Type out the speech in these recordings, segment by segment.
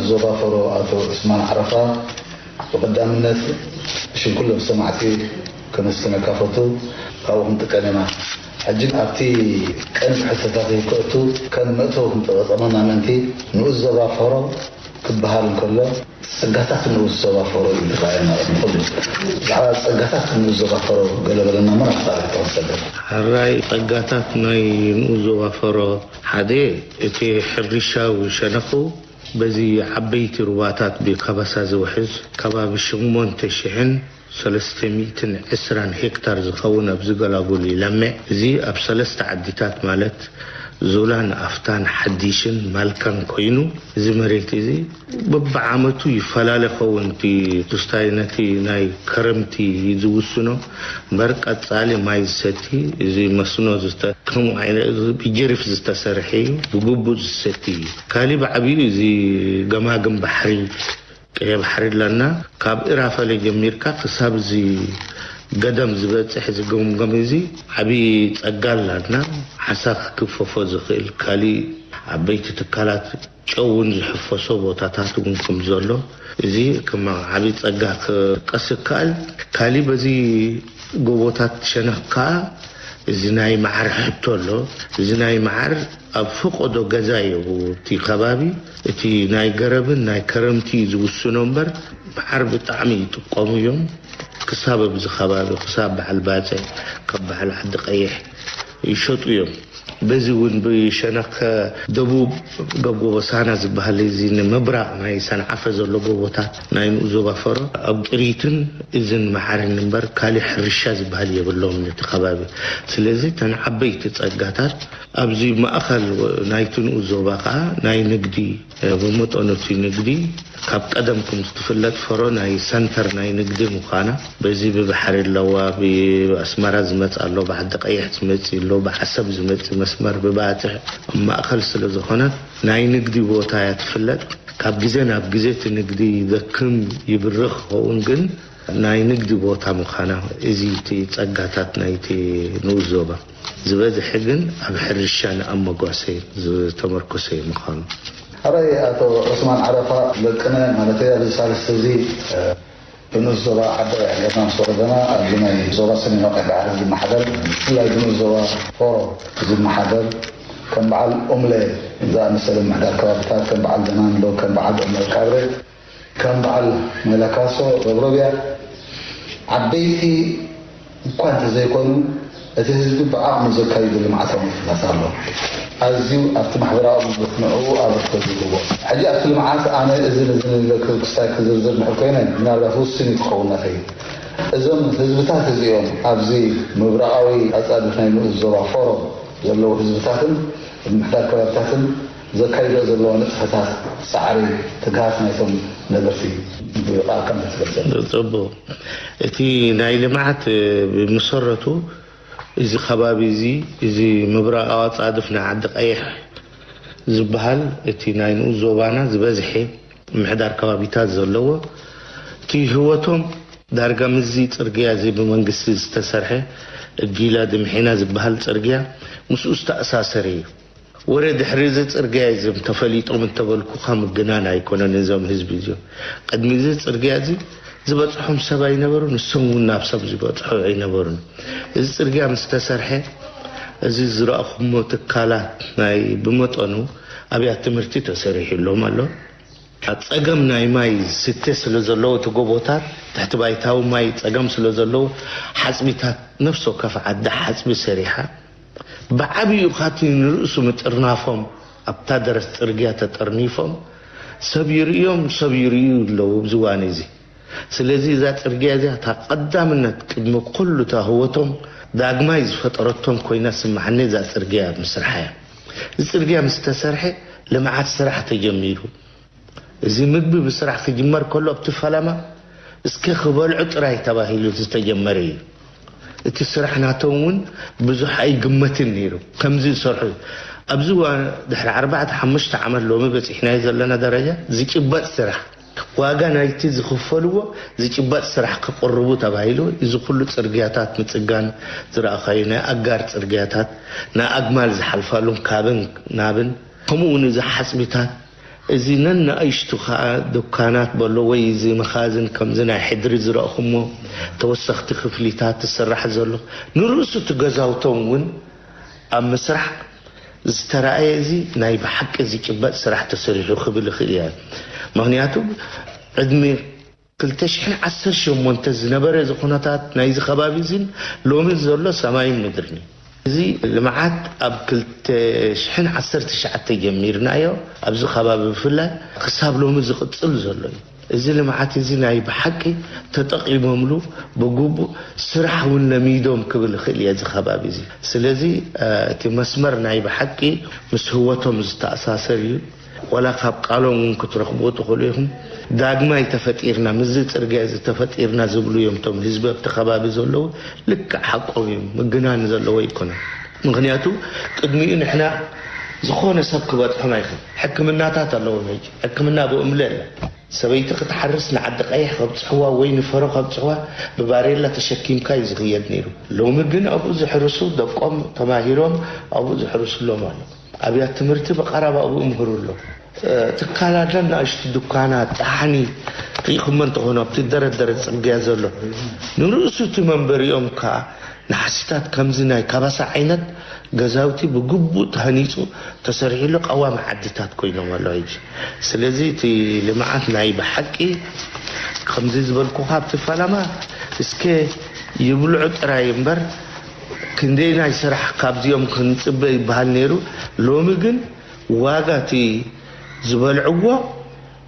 ዞባ ፈሮ ኣቶ ዑስማን ዓረፋ፣ ብቐዳምነት ሽም ኩሎም ሰማዕቲ ከነስተንክፍ ንፈቱ፣ ካብኡ ክንጥቀም ኢና። ሕጂ ኣብቲ ቀንዲ ሕቶታት ከእቱ፣ ከም መእተዊ ክንጠቐጠመና ምእንቲ፣ ንኡስ ዞባ ፈሮ ክበሃል እንከሎ፣ ጸጋታት ንኡስ ዞባ ፈሮ እዩ ዝረኣየና። ቅድሚ ኩሉ፣ ብዛዕባ ጸጋታት ንኡስ ዞባ ፈሮ ገለ በለና እሞ፣ ናብቲ ካልእ ክተወሰደ። ሕራይ ጸጋታት ናይ ንኡስ ዞባ ፈሮ፣ ሓደ፣ እቲ ሕርሻዊ ሸነኹ በዚ ዓበይቲ ሩባታት ብከበሳ ዝውሕዝ፣ ከባቢ ሸሞንተ ሽሕን ሰለስተ ሚእትን ዕስራን ሄክታር ዝኸውን ኣብዚ ገላጉል ይለምዕ። እዚ ኣብ ሰለስተ ዓዲታት፣ ማለት ዙላን ኣፍታን ሓዲሽን ማልካን ኮይኑ፣ እዚ መሬት እዚ በብዓመቱ ይፈላለ ኸውን። እቲ ትስታይ ነቲ ናይ ከረምቲ እዩ ዝውስኖ እምበር፣ ቀጻሊ ማይ ዝሰቲ፣ እዚ መስኖ ዝተ-፣ ከምኡ ዓይነት፣ እዚ ብጀሪፍ ዝተሰርሐ እዩ፣ ብግቡእ ዝሰቲ እዩ። ካሊእ ብዓቢኡ እዚ ገማግም ባሕሪ፣ ቀይሕ ባሕሪ ኣለና። ካብ እራፈለ ጀሚርካ ክሳብ እዚ ገደም ዝበጽሕ፣ እዚ ገምገም እዚ ዓቢ ጸጋ ኣለና። ዓሳ ክግፈፎ ዝኽእል፣ ካሊእ ዓበይቲ ትካላት ጨው እውን ዝሕፈሶ ቦታታት እውን ከም ዘሎ፣ እዚ ከም ዓቢ ጸጋ ክጥቀስ ይከኣል። ካሊእ በዚ ጎቦታት ሸነኽ ከኣ እዚ ናይ መዓር ሕቶ ኣሎ። እዚ ናይ መዓር ኣብ ፈቐዶ ገዛ እዩ እቲ ከባቢ። እቲ ናይ ገረብን ናይ ከረምቲ እዩ ዝውስኖ እምበር፣ መዓር ብጣዕሚ ይጥቀሙ እዮም። ክሳብ ኣብዚ ከባቢ፣ ክሳብ በዓል ባጽዕ፣ ካብ በዓል ዓዲ ቀይሕ ይሸጡ እዮም። በዚ እውን ብሸነኽ ደቡብ፣ ገብ ጎቦ ሳና ዝበሃል፣ እዚ ንምብራቕ ናይ ሰንዓፈ ዘሎ ጎቦታት ናይ ንኡስ ዞባ ፈሮ ኣብ ጥሪትን እዝን መዓርን እምበር፣ ካሊእ ሕርሻ ዝበሃል የብሎም ነቲ ከባቢ። ስለዚ እተን ዓበይቲ ጸጋታት ኣብዚ ማእኸል ናይቲ ንኡስ ዞባ ከኣ ናይ ንግዲ፣ ብመጠኑ እቲ ንግዲ ካብ ቀደም ከም ዝትፍለጥ፣ ፈሮ ናይ ሰንተር ናይ ንግዲ ምዃና፣ በዚ ብባሕሪ ኣለዋ፣ ብኣስመራ ዝመጽእ ኣሎ፣ ብዓዲ ቀይሕ ዝመጽእ ኣሎ፣ ብዓሰብ ዝመጽእ መስመር፣ ብባጽዕ ኣብ ማእከል ስለ ዝኾነት፣ ናይ ንግዲ ቦታ እያ ትፍለጥ። ካብ ግዜ ናብ ግዜ እቲ ንግዲ ይደክም ይብርኽ ክኸውን፣ ግን ናይ ንግዲ ቦታ ምዃና፣ እዚ እቲ ጸጋታት ናይቲ ንኡስ ዞባ፣ ዝበዝሐ ግን ኣብ ሕርሻን ኣብ መጓሰን ዝተመርኮሰ እዩ ምዃኑ። ሕራይ ኣቶ ዑስማን ዓረፋ፣ ደቅነ፣ ማለት ኣብዚ ሳልስቲ እዚ፣ እ፣ ብንኡስ ዞባ ዓዲ ቀይሕ ጌርና ምስ ወረደና፣ ኣብዚ ናይ ዞባ ሰሜናዊ ቀይሕ ባሕሪ ዝመሓደር፣ ብፍላይ ብንኡስ ዞባ ፎሮ ዝመሓደር፣ ከም በዓል ኦምለ ዝኣመሰለ ምሕዳር ከባቢታት፣ ከም በዓል ደናንዶ፣ ከም በዓል ኦምለ ካብሬ፣ ከም በዓል መላካሶ፣ ሮብሮብያ፣ ዓበይቲ እኳ እንተዘይኮኑ፣ እቲ ህዝቢ ብዓቕሙ ዘካይዶ ልምዓታዊ ምንቅስቓስ ኣሎ። ኣዝዩ ኣብቲ ማሕበራዊ ንዕኡ ኣበርክቶ ዝህቦ። ሕጂ ኣብቲ ልምዓት ኣነ እዝን እዝን ኢለ ክስታይ ክዝርዝር እንድሕር ኮይነ፣ ምናልባት ውሱን እዩ ክኸውን ናተይ። እዞም ህዝብታት እዚኦም ኣብዚ ምብራቓዊ ኣጻድፍ ናይ ንኡስ ዞባ ፎሮ ዘለዉ ህዝብታትን ምምሕዳር ከባቢታትን ዘካይዶ ዘለዋ ንጥፈታት፣ ጻዕሪ፣ ትግሃት ናይቶም ነበርቲ ብቓልካ እንተትገልጸልና። ጽቡቕ። እቲ ናይ ልምዓት፣ እ፣ ብመሰረቱ እዚ ከባቢ እዚ፣ እዚ ምብራቓዊ ኣጻድፍ ናይ ዓዲ ቀይሕ ዝበሃል፣ እቲ ናይ ንኡስ ዞባና ዝበዝሐ ምምሕዳር ከባቢታት ዘለዎ፣ እቲ ህይወቶም ዳርጋ ምስዚ ጽርግያ እዚ ብመንግስቲ ዝተሰርሐ እጊላ ድምሒና ዝበሃል ጽርግያ ምስኡ ዝተኣሳሰረ እዩ። ወረ ድሕሪ እዚ ጽርግያ እዩ፣ እዞም ተፈሊጦም እንተበልኩኻ ምግናን ኣይኮነን። እዞም ህዝቢ እዚኦም ቅድሚ እዚ ጽርግያ እዚ ዝበጽሖም ሰብ ኣይነበሩን፣ ንሶም እውን ናብ ሰብ ዝበጽሑ ኣይነበሩን። እዚ ጽርግያ ምስ ተሰርሐ፣ እዚ ዝረኣኹሞ ትካላት ናይ ብመጠኑ ኣብያት ትምህርቲ ተሰሪሑሎም ኣሎ። ጸገም ናይ ማይ ዝስተ ስለ ዘለዎ፣ እቲ ጎቦታት ትሕቲ ባይታዊ ማይ ጸገም ስለ ዘለዎ፣ ሓጽቢታት ነፍሲ ወከፍ ዓዲ ሓጽቢ ሰሪሓ፣ ብዓብዩ ኻቲ ንርእሱ ምጥርናፎም ኣብታ ደረት ጽርግያ ተጠርኒፎም ሰብ ይርእዮም፣ ሰብ ይርእዩ ኣለዉ ኣብዚ እዋን እዚ። ስለዚ እዛ ጽርግያ እዚኣ እታ ቀዳምነት ቅድሚ ኩሉ እታ ህይወቶም ዳግማይ ዝፈጠረቶም ኮይና ስምዓኒ እዛ ጽርግያ ምስርሓ እያ። እዚ ጽርግያ ምስ ተሰርሐ ልምዓት ስራሕ ተጀሚሩ። እዚ ምግቢ ብስራሕ ክጅመር ከሎ ኣብቲ ፈለማ እስከ ክበልዑ ጥራይ ተባሂሉ ዝተጀመረ እዩ። እቲ ስራሕ ናቶም እውን ብዙሕ ኣይግመትን ነይሩ። ከምዚ ዝሰርሑ ኣብዚ እዋን ድሕሪ ኣርባዕተ ሓሙሽተ ዓመት ሎሚ በጺሕናዮ ዘለና ደረጃ ዝጭበጥ ስራሕ፣ ዋጋ ናይቲ ዝኽፈልዎ ዝጭበጥ ስራሕ ክቕርቡ ተባሂሉ እዚ ኩሉ ጽርግያታት ምጽጋን ዝረኣኻዮ ናይ ኣጋር ጽርግያታት፣ ናይ ኣግማል ዝሓልፋሉን ካብን ናብን፣ ከምኡ እውን እዚ ሓጽቢታት እዚ ነናእሽቱ ኸኣ ዱካናት በሎ ወይ እዚ መኻዝን ከምዚ ናይ ሕድሪ ዝረእኹሞ ተወሰኽቲ ክፍሊታት ትስራሕ ዘሎ ንርእሱ እቲ ገዛውቶም እውን ኣብ ምስራሕ ዝተራእየ እዚ ናይ ብሓቂ ዝጭበጥ ስራሕ ተሰሪሑ ክብል ይኽእል እየ። ምኽንያቱ ዕድመ ክልተ ሽሕን ዓሰርተ ሸሞንተ ዝነበረ እዚ ኩነታት ናይዚ ከባቢ እዚን ሎሚ ዘሎ ሰማይን ምድርን እዩ። እዚ ልምዓት ኣብ ክልተ ሽሕን ዓሰርተ ትሽዓተ ጀሚርናዮ ኣብዚ ከባቢ ብፍላይ ክሳብ ሎሚ ዝቕጽል ዘሎ እዩ። እዚ ልምዓት እዚ ናይ ብሓቂ ተጠቒሞምሉ ብግቡእ ስራሕ እውን ለሚዶም ክብል ይኽእል እየ እዚ ከባቢ እዚ። ስለዚ እቲ መስመር ናይ ብሓቂ ምስ ህይወቶም ዝተኣሳሰር እዩ። ወላ ካብ ቃሎም እውን ክትረኽብዎ ትኽእሉ ኢኹም። ዳግማይ ተፈጢርና፣ ምስዚ ጽርግያ እዚ ተፈጢርና ዝብሉ እዮም እቶም ህዝቢ ኣብቲ ከባቢ ዘለዉ። ልክዕ ሓቆም እዮም፣ ምግናን ዘለዎ ኣይኮነን። ምኽንያቱ ቅድሚኡ ንሕና ዝኾነ ሰብ ክበጽሖም ኣይኽእል። ሕክምናታት ኣለዎም። ሕጂ ሕክምና ብእምለ ኣለ። ሰበይቲ ክትሓርስ ንዓዲ ቀይሕ ከብጽሕዋ ወይ ንፈሮ ከብጽሕዋ ብባሬላ ተሸኪምካ እዩ ዝኽየድ ነይሩ። ሎሚ ግን ኣብኡ ዝሕርሱ ደቆም ተማሂሮም ኣብኡ ዝሕርሱሎም ኣሎ። ኣብያት ትምህርቲ ብቐረባ ኣብኡ ይምህሩ ኣሎ። ትካላት ንኣሽቱ ድኳናት ጣሕኒ ርኢኹሞ እንተኾኑ ኣብቲ ደረደረ ጽርግያ ዘሎ ንርእሱ እቲ መንበሪኦም ከኣ ናሕሲታት ከምዚ ናይ ካባሳ ዓይነት ገዛውቲ ብግቡእ ተሃኒጹ ተሰሪሕሉ ቀዋሚ ዓድታት ኮይኖም ኣለዉ ሕጂ። ስለዚ እቲ ልምዓት ናይ ብሓቂ ከምዚ ዝበልኩኻ ኣብቲ ፈለማ እስከ ይብልዑ ጥራይ እምበር ክንደይ ናይ ስራሕ ካብዚኦም ክንጽበ ይበሃል ነይሩ። ሎሚ ግን ዋጋ እቲ ዝበልዕዎ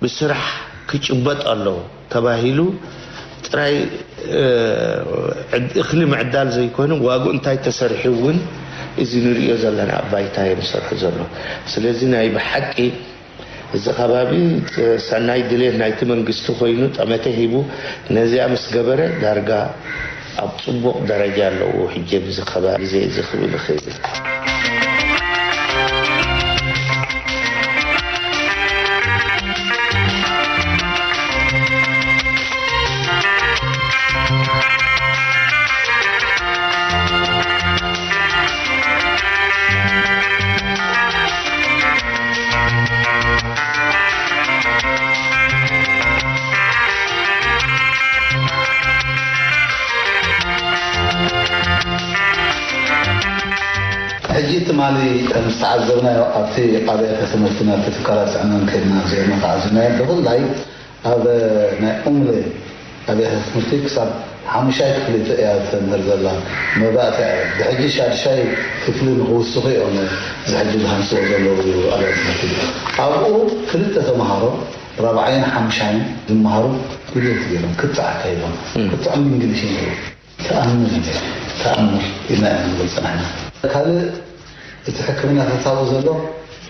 ብስራሕ ክጭበጥ ኣለዎ ተባሂሉ ጥራይ እኽሊ ምዕዳል ዘይኮነ ዋግኡ እንታይ ተሰሪሑ እውን እዚ ንርእዮ ዘለና ኣብ ባይታ እዮም ዝሰርሑ ዘለዉ። ስለዚ ናይ ብሓቂ እዚ ከባቢ ሰናይ ድሌት ናይቲ መንግስቲ ኮይኑ ጠመተ ሂቡ ነዚኣ ምስ ገበረ ዳርጋ ኣብ ጽቡቕ ደረጃ ኣለዉ ሕጂ ኣብዚ ከባቢ እዚ ክብል እኽእል። ሕጂ ትማሊ ከም ዝተዓዘብናዮ ኣብቲ ኣብያተ ትምህርቲ ናብቲ ትካላት ጥዕናን ከድና ኣብዚኦም ተዓዚብናዮ። ብፍላይ ኣብ ናይ ኡምለ ኣብያተ ትምህርቲ ክሳብ ሓሙሻይ ክፍሊ እያ ተምህር ዘላ። መባእታ እያ። ብሕጂ ሻድሻይ ክፍሊ ንኽውስኹ እዮም እዚ ሕጂ ዝሃንስዎ ዘለዉ ኣብያተ ትምህርቲ። ኣብኡ ክልተ ተምሃሮ ራብዓይን ሓሙሻይን ዝመሃሩ ድሌት ገይሮም ክትዕ ኣካይዶም ክትዖም እንግሊሽ ነይሩ። ተኣምር እዩ። ተኣምር ኢልና ኢና ንብል ጸናሕና። ካልእ እቲ ሕክምና ተታው ዘሎ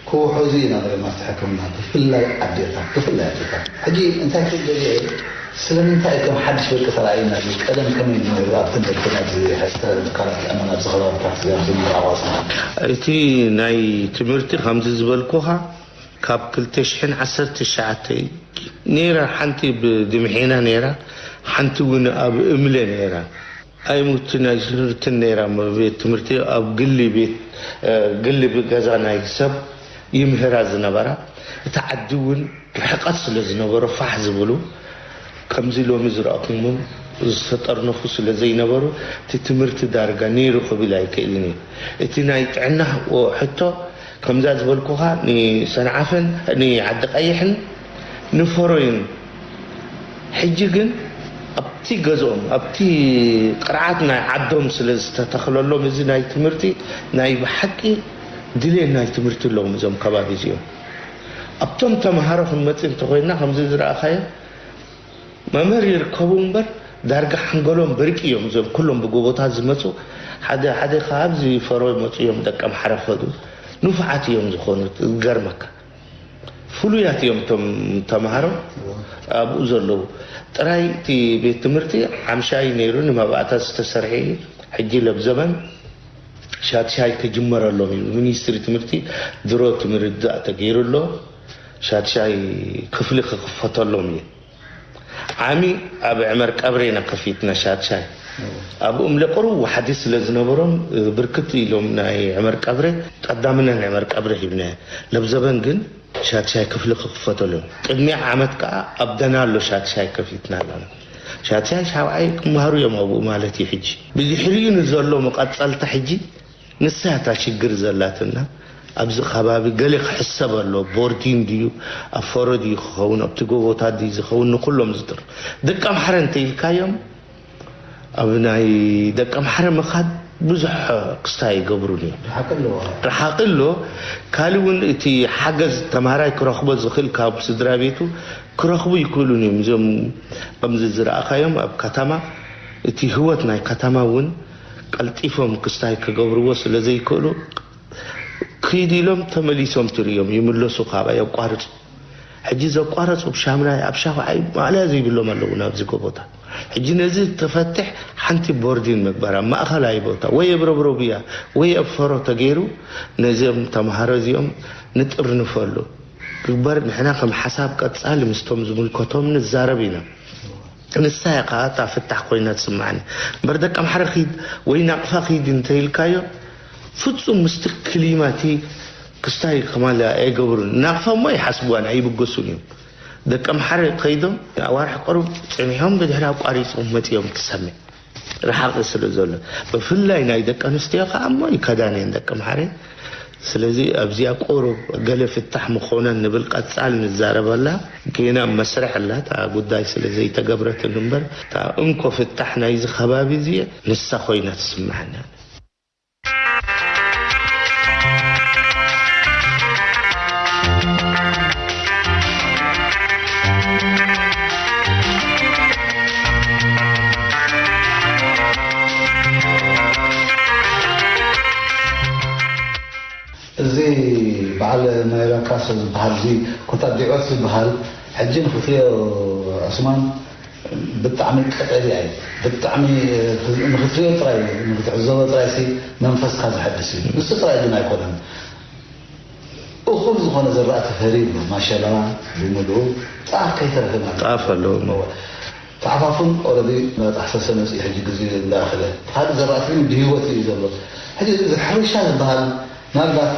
ክውሕዙ ኢና ንሪኦም ኣብቲ ሕክምና ብፍላይ ኣዴታት ብፍላይ ኣዴታት ሕጂ እንታይ ክብል ደልየ ስለምንታይ ከም ሓድሽ በቂ ተራእዩና እዩ ቀደም ከመይ ነይሩ ኣብ ትምህርትን ኣብዚ ሕዝተ ትካላት ጥዕናን ኣብዚ ከባብታት እዚኣም ዝምራዋፅና እቲ ናይ ትምህርቲ ከምዚ ዝበልኩኻ ካብ ክልተ ሽሕን ዓሰርተ ትሽዓተ ነይራ ሓንቲ ብድምሒና ነይራ ሓንቲ እውን ኣብ እምለ ነይራ ኣይሙቲ ናይ ስርትን ነይራ ቤት ትምህርቲ ኣብ ግሊ ቤት ግሊ ገዛ ናይ ሰብ ይምህራ ዝነበራ እቲ ዓዲ እውን ርሕቀት ስለ ዝነበሮ ፋሕ ዝብሉ ከምዚ ሎሚ ዝረኣኹሞም ዝተጠርነፉ ስለ ዘይነበሩ እቲ ትምህርቲ ዳርጋ ነይሩ ክብል ኣይክእልን እዩ። እቲ ናይ ጥዕና ሕቶ ከምዛ ዝበልኩኻ ንሰንዓፈን ንዓዲ ቀይሕን ንፈሮይን ሕጂ ግን ኣብቲ ገዝኦም ኣብቲ ቅርዓት ናይ ዓዶም ስለ ዝተተኽለሎም እዚ ናይ ትምህርቲ ናይ ብሓቂ ድሌት ናይ ትምህርቲ ኣለዎም እዞም ከባቢ እዚኦም። ኣብቶም ተምሃሮ ክንመጽእ እንተኾይንና ከምዚ ዝረኣኻዮ መምህር ይርከቡ እምበር ዳርጋ ሓንገሎም ብርቂ እዮም። እዞም ኩሎም ብጎቦታት ዝመጹ ሓደ ሓደ ካብዚ ፈሮ ይመጹ እዮም ደቀምሓረ ኸዱ ንፉዓት እዮም ዝኾኑ ዝገርመካ። ፍሉያት እዮም እቶም ተምሃሮ ኣብኡ ዘለዉ። ጥራይ እቲ ቤት ትምህርቲ ሓምሻይ ነይሩ ንመባእታ ዝተሰርሐ እዩ። ሕጂ ለብዘበን ሻድሻይ ክጅመረሎም እዩ። ሚኒስትሪ ትምህርቲ ድሮ እቲ ምርዳእ ተገይሩ ኣሎ። ሻድሻይ ክፍሊ ክኽፈተሎም እዩ። ዓሚ ኣብ ዕመር ቀብሬ ኢና ከፊትና ሻድሻይ። ኣብኡ እምለ ቁሩብ ዋሕዲ ስለ ዝነበሮም ብርክት ኢሎም ናይ ዕመር ቀብሬ ቀዳምነት ንዕመር ቀብሬ ሂብናዮ። ለብዘበን ግን ሻድሻይ ክፍሊ ክኽፈተሉ እዮም። ቅድሚ ዓመት ከኣ ኣብ ደናሎ ሻድሻይ ከፊትና ኣለና። ሻድሻይ ሻብዓይ ክመሃሩ እዮም ኣብኡ ማለት እዩ። ሕጂ ብድሕሪኡ ንዘሎ መቐጸልታ ሕጂ ንሳ እታ ሽግር ዘላትና። ኣብዚ ከባቢ ገለ ክሕሰብ ኣሎ። ቦርዲን ድዩ ኣብ ፈሮ ድዩ ክኸውን ኣብቲ ጎቦታት ድዩ ዝኸውን ንኩሎም ዝጥር ደቂ ኣምሓረ እንተኢልካዮም ኣብ ናይ ደቂ ኣምሓረ ምኻድ ብዙሕ ክስታይ ይገብሩን እዮም። ሓቂ ኣለዎ። ረሓቂ ኣሎ። ካልእ እውን እቲ ሓገዝ ተምሃራይ ክረኽቦ ዝኽእል ካብ ስድራ ቤቱ ክረኽቡ ይክእሉን እዮም። እዞም ከምዚ ዝረኣኻዮም ኣብ ከተማ እቲ ህይወት ናይ ከተማ እውን ቀልጢፎም ክስታይ ክገብርዎ ስለ ዘይክእሉ ኪድ ኢሎም ተመሊሶም ትርእዮም ይምለሱ፣ ካብኣ የቋርጹ። ሕጂ ዘቋረጹ ብ ሻምናይ ኣብ ሻውዓይ ማእለያ ዘይብሎም ኣለዉ ናብዚ ጎቦታት። ሕጂ ነዚ ተፈትሕ ሓንቲ ቦርዲን ምግባር ኣብ ማእኸላይ ቦታ ወይ ኣብ ረብረቡያ ወይ ኣብ ፈሮ ተገይሩ ነዚኦም ተምሃሮ እዚኦም ንጥርንፈሉ ግበር። ንሕና ከም ሓሳብ ቀጻሊ ምስቶም ዝምልከቶም ንዛረብ ኢና። ንሳ እያ ከኣ እታ ፍታሕ ኮይና ትስምዓኒ። እምበር ደቂ ኣምሓረ ኺድ ወይ ናቕፋ ኺድ እንተኢልካዮ ፍጹም ምስቲ ክሊማ እቲ ክስታይ ከማል ኣይገብሩን። ናቕፋ እሞ ይሓስብዋን ኣይብገሱን እዮም። ደቂ ኣምሓረ ከይዶም ኣዋርሕ ቀሩብ ጸኒሖም ብድሕሪ ኣቋሪጾም መጺኦም ትሰምዕ። ረሓቂ ስለ ዘሎ ብፍላይ ናይ ደቂ ኣንስትዮ ከኣ እሞ ይከዳን እየን ደቂ ኣምሓረ። ስለዚ ኣብዚኣ ቁሩብ ገለ ፍታሕ ምኾነን ንብል ቀጻል ንዛረበላ። ጌና ኣብ መስርሕ ኣላ እታ ጉዳይ ስለ ዘይተገብረትሉ እምበር እታ እንኮ ፍታሕ ናይዚ ከባቢ እዚ ንሳ ኮይና ትስምዓና። እዚ በዓል ማይራ ካሶ ዝበሃል እዚ ኮታ ዲዖት ዝበሃል ሕጂ ንክትሪኦ ዑስማን ብጣዕሚ ቀጠልያ እዩ። ብጣዕሚ ንክትሪኦ ጥራይ ንክትዕዘቦ ጥራይ ሲ መንፈስካ ዘሐድስ እዩ። ንሱ ጥራይ ግን ኣይኮነን። እኹል ዝኾነ ዘራእቲ ፈርዩ ኣሎ። ማሸላ ብምልኡ ጣፍ ከይተረፈ ማለት እዩ። ጣፍ ኣለዎ። እወ። ጣፍ ኣፉን ኦረዲ እናጣሕሰሰ መፅኡ ሕጂ ግዜ እንዳኣኸለ። ካልእ ዘራእቲ ግን ብህይወት እዩ ዘሎ። ሕጂ እዚ ሕርሻ ዝበሃል ምናልባት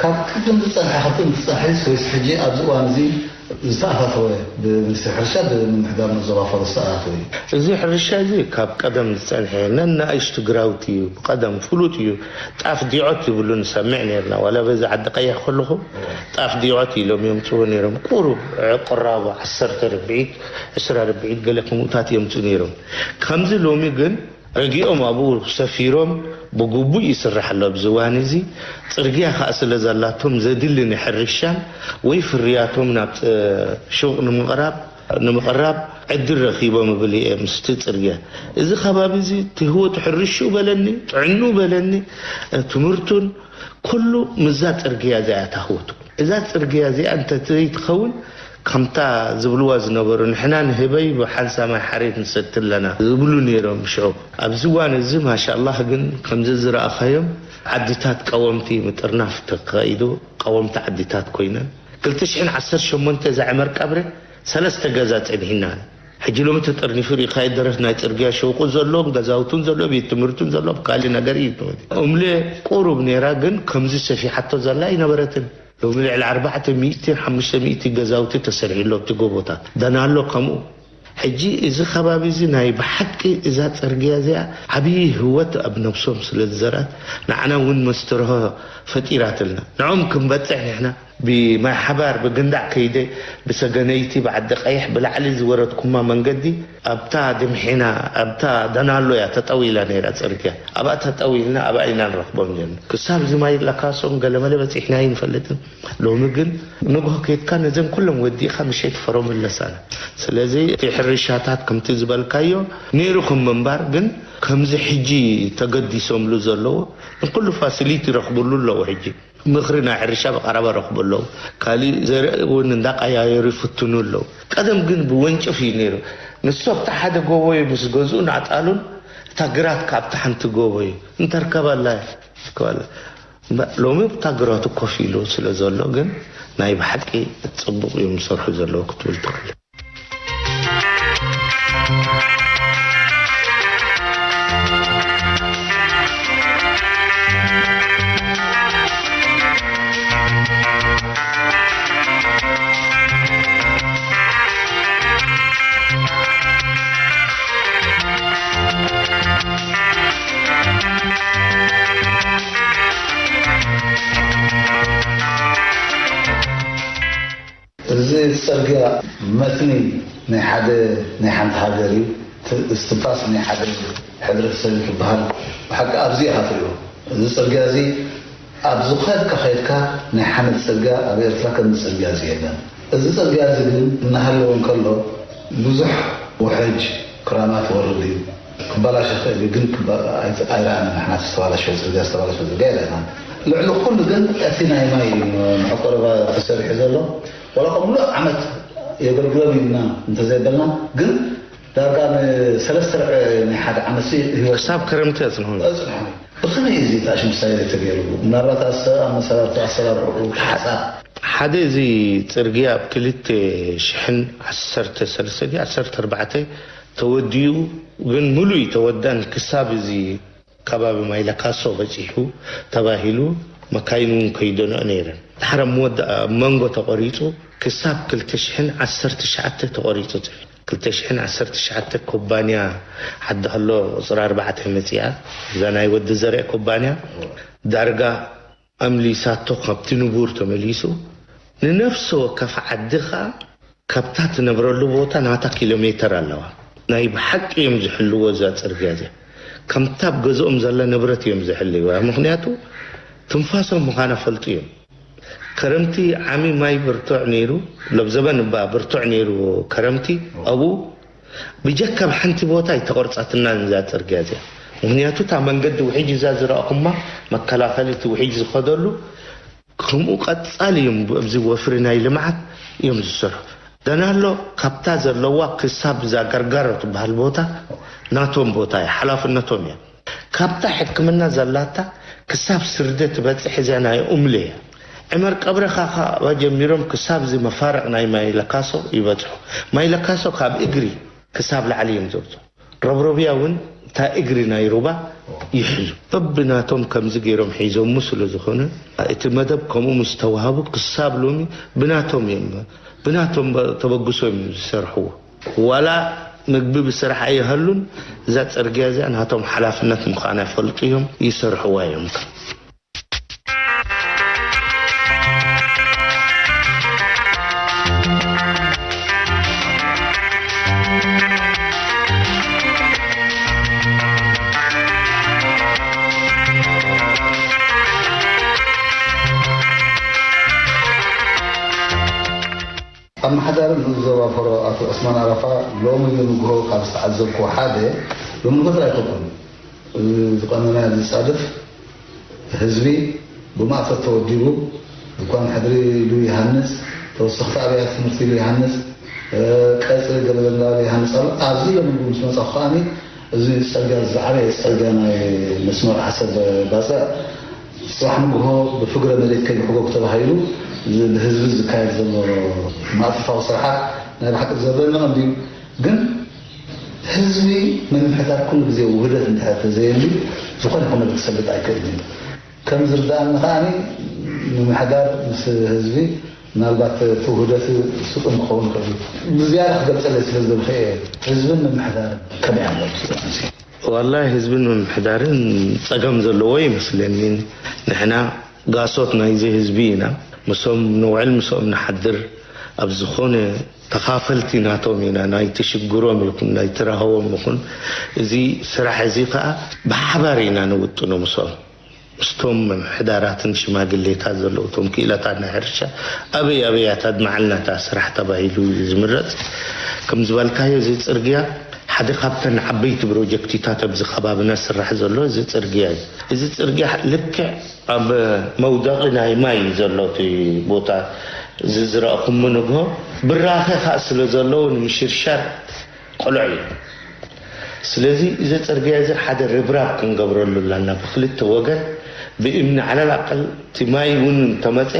ካብ ቅድም ዝፀንሐ፣ ካብ ቅድም ዝፀንሐ ወይስ ሕጂ ኣብዚ እዋን እዚ ዝተኣታተወ ብሚኒስትሪ ሕርሻ ብምምሕዳር ዞባ ፋሮ ዝተኣታተወ እዩ? እዚ ሕርሻ እዚ ካብ ቀደም ዝጸንሐ ነናእሽቱ ግራውቲ እዩ። ብቐደም ፍሉጥ እዩ። ጣፍ ዲዖት ይብሉ ንሰምዕ ነርና። ዋላ በዚ ዓዲ ቀይሕ ከለኹ ጣፍ ዲዖት ኢሎም የምጽኡ ነይሮም። ቁሩብ ቁራቡ ዓሰርተ ርብዒት፣ ዕስራ ርብዒት ገለ ከምኡታት የምጽኡ ነይሮም። ከምዚ ሎሚ ግን ረጊኦም ኣብኡ ሰፊሮም ብግቡእ ይስራሕ ኣሎ። ኣብዚ እዋን እዚ ጽርግያ ከኣ ስለ ዘላቶም ዘድሊ ንሕርሻን ወይ ፍርያቶም ናብ ጥ- ሹቕ ንምቕራብ ንምቕራብ ዕድል ረኺቦም እብል እየ ምስቲ ጽርግያ። እዚ ከባቢ እዚ ትህወቱ ሕርሽኡ በለኒ፣ ጥዕንኡ በለኒ፣ ትምህርቱን ኩሉ ምስዛ ጽርግያ እዚኣ እያ ታህወቱ። እዛ ጽርግያ እዚኣ እንተዘይትኸውን ከምታ ዝብልዋ ዝነበሩ ንሕና ንህበይ ብሓንሳ ማይ ሓሬት ንሰቲ ኣለና ዝብሉ ነይሮም ሽዑ። ኣብዚ እዋን እዚ ማሻላህ ግን ከምዚ ዝረኣኻዮም ዓድታት ቀወምቲ ምጥርናፍ ተኻይዱ ቀወምቲ ዓድታት ኮይነን ክልተ ሽሕን ዓሰርተ ሸሞንተ እዛ ዕመር ቀብረ ሰለስተ ገዛ ጸኒሕና። ሕጂ ሎሚ ተጠርኒፉ ርኢኻዮ ደረት ናይ ጽርግያ ሸውቁ ዘሎ ገዛውቱን ዘሎ ቤት ትምህርቱን ዘሎ ካልእ ነገር እዩ። እምለ ቁሩብ ነይራ ግን ከምዚ ሰፊሓቶ ዘላ ኣይነበረትን። ሎሚ ልዕሊ ኣርባዕተ ሚእቲ ሓሙሽተ ሚእቲ ገዛውቲ ተሰሪሑ ኣሎ ኣብቲ ጎቦታት ደናሎ ከምኡ። ሕጂ እዚ ከባቢ እዚ ናይ ብሓቂ እዛ ጽርግያ እዚኣ ዓብዪ ህወት ኣብ ነብሶም ስለ ዝዘርኣት ንዓና እውን መስተርሆ ፈጢራትልና ንዖም ክንበጽሕ ንሕና ብማይ ሓባር ብግንዳዕ ከይደ ብሰገነይቲ ብዓዲ ቀይሕ ብላዕሊ ዝወረድኩማ መንገዲ ኣብታ ድምሒና ኣብታ ደናሎ እያ ተጠዊላ ነይራ ጽርግያ ኣብኣ ተጠዊልና ኣብኣ ኢና ንረኽቦም ነርና ክሳብ እዚ ማይ ለካሶም ገለመለ በጺሕና ይንፈልጥን ሎሚ ግን ንግሆ ከይድካ ነዘን ኩለን ወዲእካ ምሸት ፈሮ ምለሳና ስለዚ እቲ ሕርሻታት ከምቲ ዝበልካዮ ነይሩ ከም ምንባር ግን ከምዚ ሕጂ ተገዲሶምሉ ዘለዎ ንኩሉ ፋሲሊቲ ይረኽብሉ ኣለዉ ሕጂ ምኽሪ ናይ ሕርሻ ብቐረባ ረኽቡ ኣለዉ። ካሊእ ዘርኢ እውን እንዳቀያየሩ ይፍትኑ ኣለዉ። ቀደም ግን ብወንጭፍ እዩ ነይሩ። ንሱ ኣብቲ ሓደ ጎቦ እዩ ምስ ገዝኡን ኣጣሉን እታ ግራት ካብቲ ሓንቲ ጎቦ እዩ እንተርከበላ እያ ትከበላ። እምበር ሎሚ ኣብታ ግራቱ ኮፍ ኢሉ ስለ ዘሎ ግን ናይ ብሓቂ ጽቡቕ እዮም ዝሰርሑ ዘለዉ ክትብል ትኽእል። ጽርግያ መትኒ ናይ ሓደ ናይ ሓንቲ ሃገር እዩ። ት-፣ እስትንፋስ ናይ ሓደ ሕብረተሰብ እዩ ክበሃል ብሓቂ ኣብዚ ኢኻ ትሪኦ። እዚ ጽርግያ እዚ ኣብ ዝኾድካ ኸይድካ ናይ ሓመድ ጽርግያ ኣብ ኤርትራ ከምዚ ጽርግያ እዚ የለን። እዚ ጽርግያ እዚ ግን እናሃለወ እንከሎ ብዙሕ ውሕጅ ክራማት ወርድ እዩ። ክበላሾ ይኽእል እዩ፣ ግን ክበ-፣ ኣይት-፣ ኣይረኣናን ንሕና ዝተበላሸወ ጽርግያ፣ ዝተበላሸወ ጽርግያ ኣይረኣናን። ልዕሊ ኩሉ ግን እቲ ናይ ማይ መዕቆሪ ተሰሪሑ ዘሎ ዋላ እኮ ሙሉእ ዓመት የገልግሎም ኢልና እንተዘይበልና፣ ግን ዳርጋ ንሰለስተ ርብዒ ናይ ሓደ ዓመት ሲ ህይወት ክሳብ ክረምቲ ኣጽንሑ። ኣጽንሑ። ብኸመይ እዚ ተኣሽምሳይ ተገይሩ? ምናልባት ኣሰ-፣ ኣመሰራርታ ኣሰራርሑ ሓጻር። ሓደ እዚ ጽርግያ ኣብ ክልተ ሽሕን ዓሰርተ ሰለስተ ድዩ ዓሰርተ ኣርባዕተ ተወዲኡ፣ ግን ሙሉእ ተወዳን ክሳብ እዚ ከባቢ ማይ ለካሶ በጺሑ ተባሂሉ መካይን እውን ከይደንኦ ነይረን። ድሓር ኣብ መወዳ-፣ ኣብ መንጎ ተቖሪጹ ክሳብ ክልተ ሽሕን ዓሰርተ ትሽዓተ ተቖሪጹ ጽሒፉ። ክልተ ሽሕን ዓሰርተ ትሽዓተ ኩባንያ ዓዲ ሃሎ ቁጽሪ ኣርባዕተ መጺኣ፣ እዛ ናይ ወዲ ዘርአ ኩባንያ ዳርጋ ኣምሊሳቶ ካብቲ ንቡር ተመሊሱ። ንነፍሲ ወከፍ ዓዲ ኸኣ ካብታ ትነብረሉ ቦታ ናታ ኪሎ ሜተር ኣለዋ። ናይ ብሓቂ እዮም ዝሕልዎ እዛ ጽርግያ እዚኣ። ከምታ ኣብ ገዝኦም ዘላ ንብረት እዮም ዝሕልዋ። ምኽንያቱ ትንፋሶም ምዃና ፈልጡ እዮም። ክረምቲ ዓሚ ማይ ብርቱዕ ነይሩ፣ ሎብ ዘበን እባ ብርቱዕ ነይሩ ክረምቲ፣ ኣብኡ ብጀካ ኣብ ሓንቲ ቦታ ኣይተቖርጻትናን እዛ ጽርግያ እዚኣ። ምኽንያቱ እታ መንገዲ ውሒጅ እዛ ዝረኣኹማ መከላኸሊ እቲ ውሒጅ ዝኸደሉ ከምኡ ቀጻሊ እዮም ኣብዚ ወፍሪ ናይ ልምዓት እዮም ዝሰርሑ። ደናሎ ካብታ ዘለዋ ክሳብ እዛ ገርጋሮ ትበሃል ቦታ ናቶም ቦታ እያ፣ ሓላፍነቶም እያ። ካብታ ሕክምና ዘላታ ክሳብ ስርደ ትበጽሕ እዚኣ ናይ ኡምለ እያ። ዕመር ቀብረ ካኻ ጀሚሮም ክሳብ እዚ መፋርቕ ናይ ማይ ለካሶ ይበጽሑ። ማይ ለካሶ ካብ እግሪ ክሳብ ላዕሊ እዮም ዘውጽኡ። ረብረብያ እውን እታ እግሪ ናይ ሩባ ይሕዙ። በብናቶም ከምዚ ገይሮም ሒዞሙ ስለ ዝኾነ፣ እቲ መደብ ከምኡ ምስ ተዋህቡ ክሳብ ሎሚ ብናቶም እዮም፣ ብናቶም ተበግሶ እዮም ዝሰርሕዎ። ዋላ ምግቢ ብስራሕ ኣይሃሉን፣ እዛ ጽርግያ እዚኣ ናቶም ሓላፍነት ምዃና ይፈልጡ እዮም፣ ይሰርሕዋ እዮም። ኣመሓዳሪ ንኡስ ዞባ ፈሮ ኣቶ ዑስማን ኣረፋ ሎሚ ንግሆ ካብ ዝተዓዘብኩዎ ሓደ፣ ሎሚ ንግሆ ጥራይ ኣይኮንኩን፣ ዝቐነና ዝጻድፍ ህዝቢ ብማእቶት ተወዲቡ፣ ድኳን ሕድሪ ኢሉ ይሃንጽ፣ ተወሰኽቲ ኣብያተ ትምህርቲ ኢሉ ይሃንጽ፣ ቀጽሪ ገለ ገለ እንዳበለ ይሃንጽ ኣሎ። ኣብዚ ሎሚ ንግሆ ምስ መጻኹ ከኣኒ፣ እዚ ጽርግያ፣ ዝዓበየ ጽርግያ ናይ መስመር ዓሰብ ባጽዕ፣ ጽባሕ ንግሆ ብፍግረ መሬት ከይሕጎግ ተባሂሉ ዝ-፣ ብህዝቢ ዝካየድ ዘሎ ማእቶታዊ ስራሓት ናይ ብሓቂ ዘደንቕ እንድዩ። ግን ህዝቢ ምምሕዳር ኩሉ ግዜ ውህደት እንድሕር ተዘየልዩ፣ ዝኾነ ይኹን ነገር ክሰልጥ ኣይክእልን እዩ። ከም ዝርድኣኒ ከኣኒ፣ ምምሕዳር ምስ ህዝቢ ምናልባት እቲ ውህደት ስጡም ክኸውን ይኽእል እዩ። ብዝያዳ ክገልጸለይ ስለ ዝደልኹ እየ። ህዝብን ምምሕዳርን ከመይ ኣሎ? ዋላሂ ህዝብን ምምሕዳርን ጸገም ዘለዎ ይመስለኒ። ንሕና ጋሶት ናይዚ ህዝቢ ኢና። ምስኦም ንውዕል፣ ምስኦም ንሓድር። ኣብ ዝኾነ ተኻፈልቲ ናቶም ኢና። ናይቲ ሽግሮም ይኹን ናይቲ ራህዎም ይኹን እዚ ስራሕ እዚ ኸኣ ብሓባር ኢና ንውጥኖ ምስኦም። ምስቶም ምምሕዳራትን ሽማግሌታት ዘለዉ፣ እቶም ክኢላታት ናይ ሕርሻ ኣበይ ኣበይ እያ እታ መዓልናታ ስራሕ ተባሂሉ ዝምረጽ? ከም ዝበልካዮ፣ እዚ ጽርግያ ሓደ ካብተን ዓበይቲ ፕሮጀክትታት ኣብዚ ከባብና ዝስራሕ ዘሎ እዚ ጽርግያ እዩ። እዚ ጽርግያ ልክዕ ኣብ መውደቒ ናይ ማይ እዩ ዘሎ እቲ ቦታ፣ እዚ ዝረኣኹሞ ንግሆ። ብራኸ ኸኣ ስለ ዘለዎ ንምሽርሻር ቅሉዕ እዩ። ስለዚ እዚ ጽርግያ እዚ ሓደ ርብራብ ክንገብረሉ ኣለና፣ ብክልተ ወገን ብእምኒ። ዓለል ኣቀል እቲ ማይ እውን እንተመጸ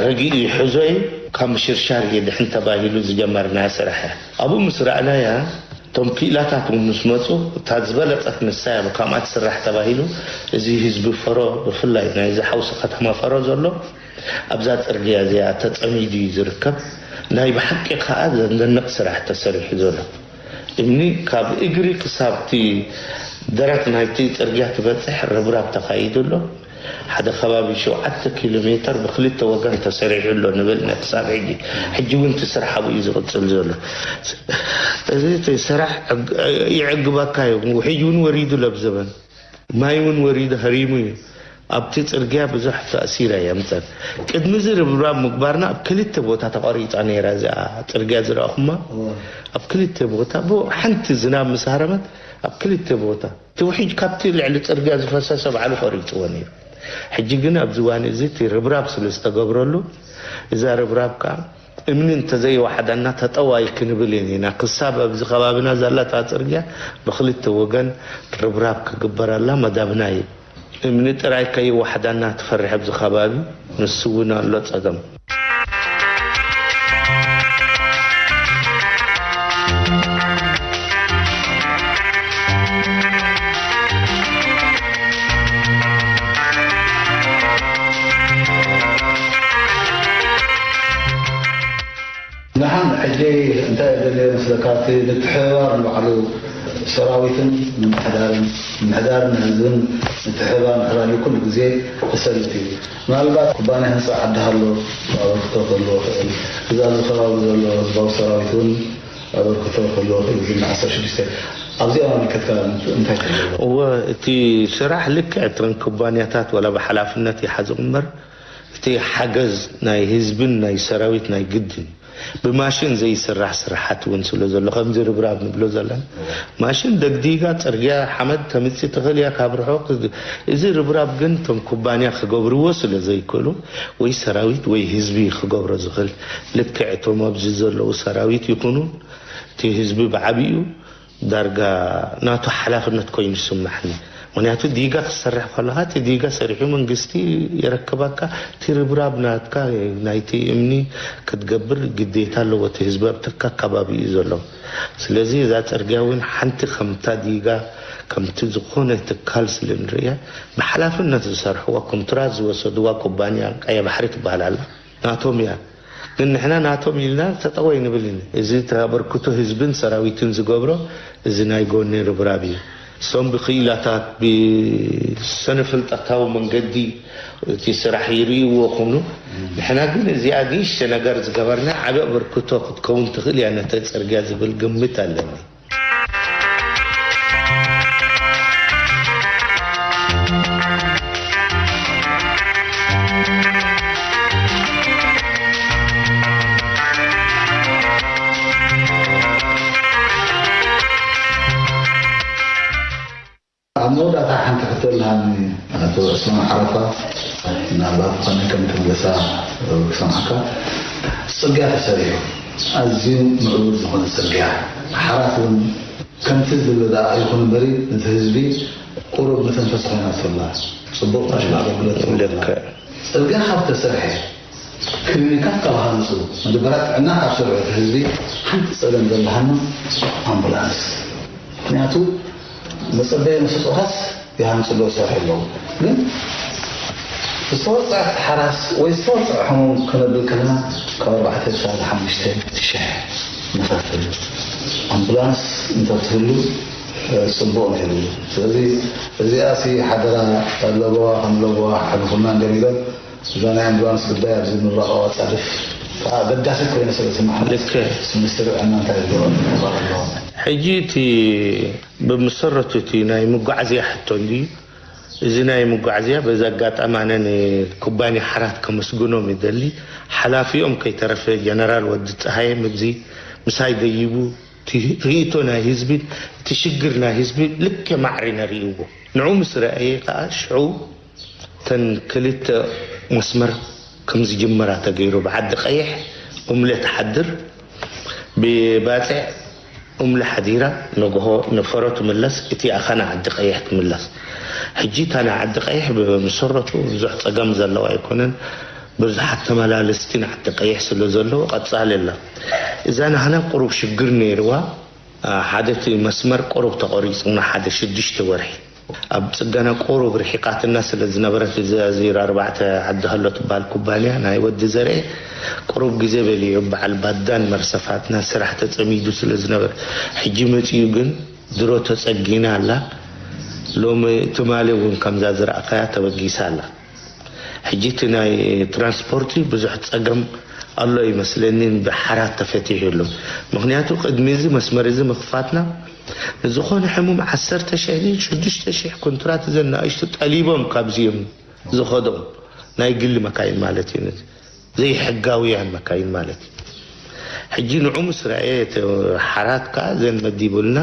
ረጊኡ ይሕዞ እዩ፣ ካብ ምሽርሻር የድሕን ተባሂሉ ዝጀመርናያ ስራሕ እያ። ኣብኡ ምስ ረኣናያ፣ እቶም ክኢላታት እውን ምስ መጹ፣ እታ ዝበለጸት ንሳ እያ፣ ብከምኣ ትስራሕ ተባሂሉ፣ እዚ ህዝቢ ፈሮ፣ ብፍላይ ናይዚ ሓውሲ ከተማ ፈሮ ዘሎ፣ ኣብዛ ጽርግያ እዚኣ ተጸሚዱ እዩ ዝርከብ። ናይ ብሓቂ ከኣ ዘደንቕ ስራሕ ተሰሪሑ ዘሎ። እምኒ ካብ እግሪ ክሳብቲ ደረት ናይቲ ጽርግያ ትበጽሕ ርብራብ ተኻይዱ ኣሎ። ሓደ ከባቢ ሸውዓተ ኪሎ ሜተር ብክልተ ወገን ተሰሪሑ ኣሎ ንብል፣ ክሳብ ሕጂ። ሕጂ እውን እቲ ስራሕ ኣብኡ እዩ ዝቕጽል ዘሎ። እዚ እቲ ስራሕ ዕግ-፣ ይዕግበካ እዩ። ውሕጅ እውን ወሪዱ ለብ ዘበን። ማይ እውን ወሪዱ፣ ሃሪሙ እዩ። ኣብቲ ጽርግያ ብዙሕ ተእሲር ኣየምጸን። ቅድሚ እዚ ርብራብ ምግባርና ኣብ ክልተ ቦታ ተቋሪጻ ነይራ እዚኣ ጽርግያ ዝረኣኹማ። እወ። ኣብ ክልተ ቦታ፣ ብ-፣ ሓንቲ ዝናብ ምስ ሃረመት ኣብ ክልተ ቦታ። እቲ ውሕጅ ካብቲ ልዕሊ ጽርግያ ዝፈሰሰ ባዕሉ ቆሪጽዎ ነይሩ። ሕጂ ግን ኣብዚ እዋን እዚ እቲ ርብራብ ስለ ዝተገብረሉ፣ እዛ ርብራብ ከኣ እምኒ እንተዘይወሓዳና ተጠዋይ ክንብል ኢና። ክሳብ ኣብዚ ከባቢና ዘላ እታ ጽርግያ ብኽልተ ወገን ርብራብ ክግበረላ መደብና እዩ። እምኒ ጥራይ ከይወሓዳና ትፈርሕ ኣብዚ ከባቢ፣ ንሱ እውን ኣሎ ጸገም። ንሓን ሕጂ እንታይ እየ ደልየ መስለካ፣ እቲ ምትሕብባር ንባዕሉ ሰራዊትን ምምሕዳርን፣ ምምሕዳርን ህዝብን ምትሕብባር እንድሕር ኣልዩ ኩሉ ግዜ ተሰልጥ እዩ። ምናልባት ኩባንያ ህንፃ ዓዲ ሃሎ ኣበርክቶ ክህልዎ ይኽእል። እዚ ኣብዚ ከባቢ ዘሎ ህዝባዊ ሰራዊት እውን ኣበርክቶ ክህልዎ ይኽእል። እዚ ዓሰርተ ሽዱሽተ ኣብዚኦም ኣመልከትካ እንታይ ትብሎ? እወ፣ እቲ ስራሕ ልክዕ እተን ኩባንያታት ዋላ ብሓላፍነት ይሓዝኦ እምበር፣ እቲ ሓገዝ ናይ ህዝብን ናይ ሰራዊት ናይ ግድን እዩ። ብማሽን ዘይስራሕ ስራሓት እውን ስለ ዘሎ፣ ከምዚ ርብራብ ንብሎ ዘለና፣ ማሽን ደግዲጋ ጽርግያ ሓመድ ተምጽእ ትኽእል እያ ካብ ርሑቕ። እዚ ርብራብ ግን እቶም ኩባንያ ክገብርዎ ስለ ዘይክእሉ፣ ወይ ሰራዊት ወይ ህዝቢ ክገብሮ ዝኽእል፣ ልክዕ እቶም ኣብዚ ዘለዉ ሰራዊት ይኹኑ፣ እቲ ህዝቢ ብዓቢኡ ዳርጋ ናቱ ሓላፍነት ኮይኑ ይስማዓኒ። ምኽንያቱ ዲጋ ክሰርሕ ከለኻ፣ እቲ ዲጋ ሰሪሑ መንግስቲ የረክበካ፣ እቲ ርብራብ ናትካ፣ ናይቲ እምኒ ክትገብር ግዴታ ኣለዎ። እቲ ህዝቢ ኣብቲ ኣካባቢ እዩ ዘሎ። ስለዚ እዛ ጽርግያ እውን ሓንቲ ከምታ ዲጋ፣ ከምቲ ዝኾነ ትካል ስለ ንርእያ፣ ብሓላፍነት ዝሰርሕዋ፣ ኮንትራት ዝወሰድዋ ኩባንያ ቀይ ባሕሪ ትበሃል ኣላ። ናቶም እያ። ግን ንሕና ናቶም ኢልና ተጠወይ ንብል ኢና። እዚ ተበርክቶ ህዝብን ሰራዊትን ዝገብሮ እዚ ናይ ጎኒ ርብራብ እዩ። እሶም ብክኢላታት፣ ብሰነ ፍልጠታዊ መንገዲ እቲ ስራሕ ይርእይዎ ኹኑ። ንሕና ግን እዚኣ ንእሽተ ነገር ዝገበርና ዓቢ ኣበርክቶ ክትከውን ትኽእል እያ ነተ ጽርግያ ዝብል ግምት ኣለኒ። ኣብ መወዳእታ ሓንቲ ሕቶ ኣለሃኒ፣ ኣቶ ዑስማን ዓረፋ፣ ምናልባት ዝኾነ ከም ትምለሳ ክሰምዓካ። ጽርግያ ተሰሪሑ፣ ኣዝዩ ምዕቡል ዝኾነ ጽርግያ፣ ሓራት እውን ከምቲ ዝብሎ ደኣ ይኹን እምበሪ፣ ነቲ ህዝቢ ቁሩብ መተንፈሲ ኮይና ትብላ። ጽቡቕ ኣሽማ ኣገልግሎት ትህብ ኣላ። ልክዕ። ጽርግያ ካብ ተሰርሐ፣ ክሊኒካት ካብ ሃነጹ፣ መደበራት ጥዕና ካብ ሰርሑ፣ እቲ ህዝቢ ሓንቲ ጸገም ዘለሃኑ ኣምቡላንስ። ምኽንያቱ መጸበዪ መሰጦኻስ ይሃንጹ ኣለዉ፣ ይሰርሑ ኣለዉ። ግን ዝተወጽዐ ሓራስ ወይ ዝተወጽዐ ሕሙም ክነብል ከለና ካብ ኣርባዕተ ክሳብ ሓሙሽተ ሽሕ ንኸፍል። ኣምቡላንስ እንተትህሉ፣ እ፣ ጽቡቕ ነይሩ። ስለዚ እዚኣሲ ሓደራ ለበዋ ከም ለበዋ ሓልፉልና እንዲዮም ኢሎም እዛ ናይ ኣምቡላንስ ጉዳይ ኣብዚ ምብራቕ ኣዋጻድፍ ከዓ ኣገዳሲት ኮይነ ስለ ዝስምዓኒ፣ ልክዕ። ምስ ሚኒስትሪ ጥዕና እንታይ ዝገበረ ተግባር ኣለዎ? ሕጂ እቲ ብመሰረቱ እቲ ናይ መጓዓዝያ ሕቶ እንድዩ። እዚ ናይ መጓዓዝያ በዚ ኣጋጣሚ ኣነ ንኩባንያ ሓራት ከመስግኖም ይደሊ። ሓላፊኦም ከይተረፈ ጀነራል ወዲ ጸሃየ ምብዚ ምሳይ ደይቡ እቲ ርእይቶ ናይ ህዝቢ እቲ ሽግር ናይ ህዝቢ ልክዕ ማዕሪነ ርእይዎ። ንዑ ምስ ረኣየ ከዓ ሽዑ እተን ክልተ መስመር ከም ዝጅምራ ተገይሩ፣ ብዓዲ ቀይሕ ኡምለ ትሓድር፣ ብባፅዕ ኡምለ ሓዲራ ንግሆ ንፈሮ ትምለስ፣ እቲኣ ኸ ንዓዲ ቀይሕ ትምለስ። ሕጂ እታ ንዓዲ ቀይሕ ብመሰረቱ ብዙሕ ፀገም ዘለዋ ኣይኮነን። ብዙሓት ተመላለስቲ ንዓዲ ቀይሕ ስለ ዘለዎ ቀፃሊ ኣላ። እዛ ናህና ቁሩብ ሽግር ነይርዋ። አ፣ ሓደ እቲ መስመር ቁሩብ ተቖሪጹ ንሓደ ሽዱሽተ ወርሒ። ኣብ ጽገና ቁሩብ ርሒቓትና ስለ ዝነበረት፣ እዚ ዜሮ ኣርባዕተ ዓዲ ሃሎ ትበሃል ኩባንያ ናይ ወዲ ዘርኤ ቁሩብ ግዜ በሊዑ፣ በዓል ባዳን መርሰፋትና ስራሕ ተጸሚዱ ስለ ዝነበረ፣ ሕጂ መጺኡ ግን ድሮ ተጸጊና ኣላ። ሎሚ ትማሊ እውን ከምዛ ዝረኣኻያ ተበጊሳ ኣላ። ሕጂ እቲ ናይ ትራንስፖርት ብዙሕ ጸገም ኣሎ ይመስለኒ፣ ብሓራት ተፈቲሑ ኣሎ። ምኽንያቱ ቅድሚ እዚ መስመር እዚ ምኽፋትና ንዝኾነ ሕሙም ዓሰርተ ሽሕ ድዩ ሽዱሽተ ሽሕ ኮንትራት እዘን ንኣሽቱ ጠሊቦም ካብዚኦም ዝኸዶም ናይ ግሊ መካይን ማለት እዩ። ዘይሕጋውያን መካይን ማለት እዩ። ሕጂ ንዑ ምስ ረኣየ እቲ ሓራት ከኣ ዘን መዲቡልና፣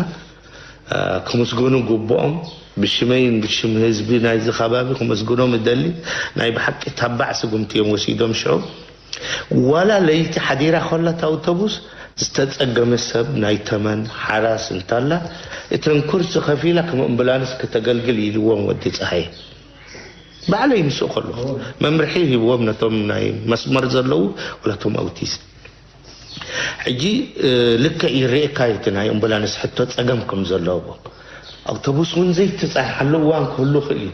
እ፣ ክምስገኑ ግብኦም። ብሽመይን ብሽም ህዝቢ ናይዚ ከባቢ ክመስግኖም እደሊ። ናይ ብሓቂ ታባዕ ስጉምቲ እዮም ወሲዶም። ሽዑ ዋላ ለይቲ ሓዲራ ከላ እታ ኣውቶቡስ ዝተጸገመ ሰብ ናይ ተመን ሓራስ እንታላ እተን ኩርሲ ከፊላ ከም ኣምቡላንስ ክተገልግል ኢልዎም ወዲ ጸሃየ። ባዕለይ ምስኡ ከለኹ መምርሒ ሂብዎም ነቶም ናይ መስመር ዘለዉ ወላቶም ኣውቲስት። ሕጂ፣ እ፣ ልክዕ ይርኤካ እዩ እቲ ናይ ኣምቡላንስ ሕቶ ጸገም ከም ዘለዎ። ኣውቶቡስ እውን ዘይትጻሕሓሉ እዋን ክህሉ ይኽእል እዩ።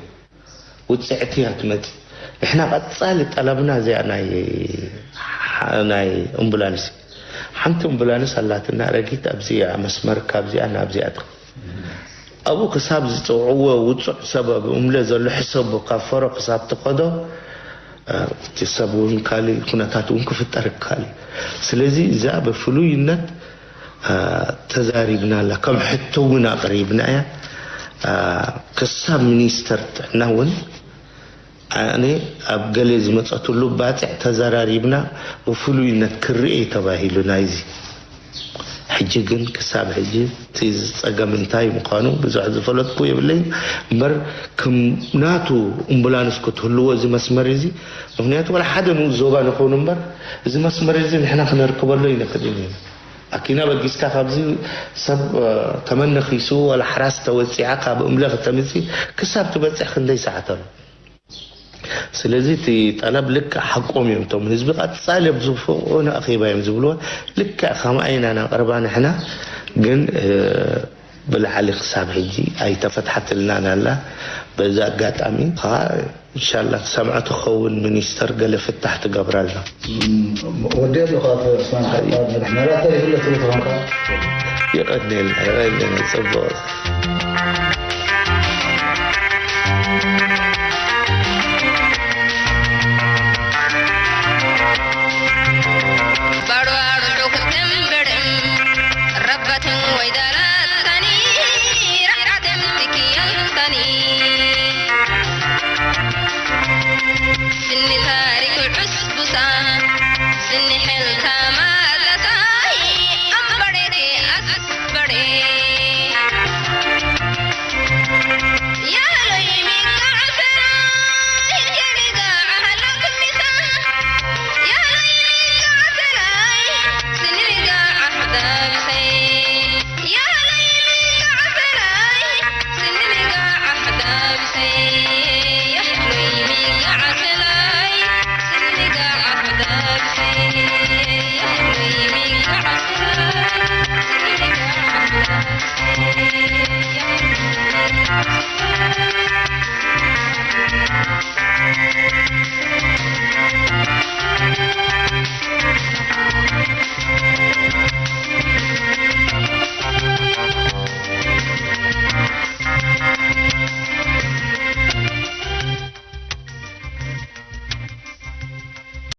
ውጽዕቲ እያ ትመጽእ። ንሕና ቀጻሊ ጠለብና እዚኣ ናይ፣ ናይ ኣምቡላንስ። ሓንቲ ኣምቡላንስ ኣላትና ኣረጊት ኣብዚኣ መስመር ካብዚኣ ናብዚኣ ትኸ-፣ ኣብኡ ክሳብ ዝጽውዕዎ ውጹዕ ሰበብ እምለ ዘሎ ሕሰቦ ካብ ፈሮ ክሳብ ትኸዶ፣ እ፣ እቲ ሰብ እውን ካልእ ኩነታት እውን ክፍጠር ይከኣል እዩ። ስለዚ እዛ ብፍሉይነት፣ እ፣ ተዛሪብናላ፣ ከም ሕቶ እውን ኣቕሪብናያ። እ፣ ክሳብ ሚኒስተር ጥዕና እውን ኣነ ኣብ ገለ ዝመጸትሉ ባጽዕ ተዘራሪብና ብፍሉይነት ክርኤ ተባሂሉ ናይዚ። ሕጂ ግን ክሳብ ሕጂ እቲ ዝጸገም እንታይ ምዃኑ ብዙሕ ዝፈለጥኩ የብለይን እምበር፣ ከም ናቱ ኣምቡላንስ ክትህልዎ እዚ መስመር እዚ፣ ምኽንያቱ ዋላ ሓደ ንኡስ ዞባ ንኹን እምበር፣ እዚ መስመር እዚ ንሕና ክነርክበሉ ኣይንኽእልን ኢና። ኣኪና በጊስካ ካብዚ ሰብ፣ እ፣ ተመን ነኺሱ ዋላ ሓራስ ተወጺዓ ካብ እምለ ከተምጺ ክሳብ ትበጽሕ ክንደይ ሰዓት ኣሎ? ስለዚ እቲ ጠለብ ልክዕ ሓቆም እዮም። እቶም ህዝቢ ቀጻሊ ኣብ ዝፍቕዑ ኣኼባ እዮም ዝብልዎ። ልክዕ ከምኣ ኢና ነቕርባ ንሕና። ግን፣ እ፣ ብላዕሊ ክሳብ ሕጂ ኣይተፈትሓትልናን ኣላ። በዚ ኣጋጣሚ ኸዓ እንሻላ ትሰምዖ ትኸውን ሚኒስተር ገለ ፍታሕ ትገብረልና። እም፣ ወዲ ኣለኹ ኣቶ ዑስማን ሓጣብ መድሕነራ ተሪፉ ኣሎ ትብል ተኾንካ? የቐንየልና፣ የቐንየልና። ጽቡቕ።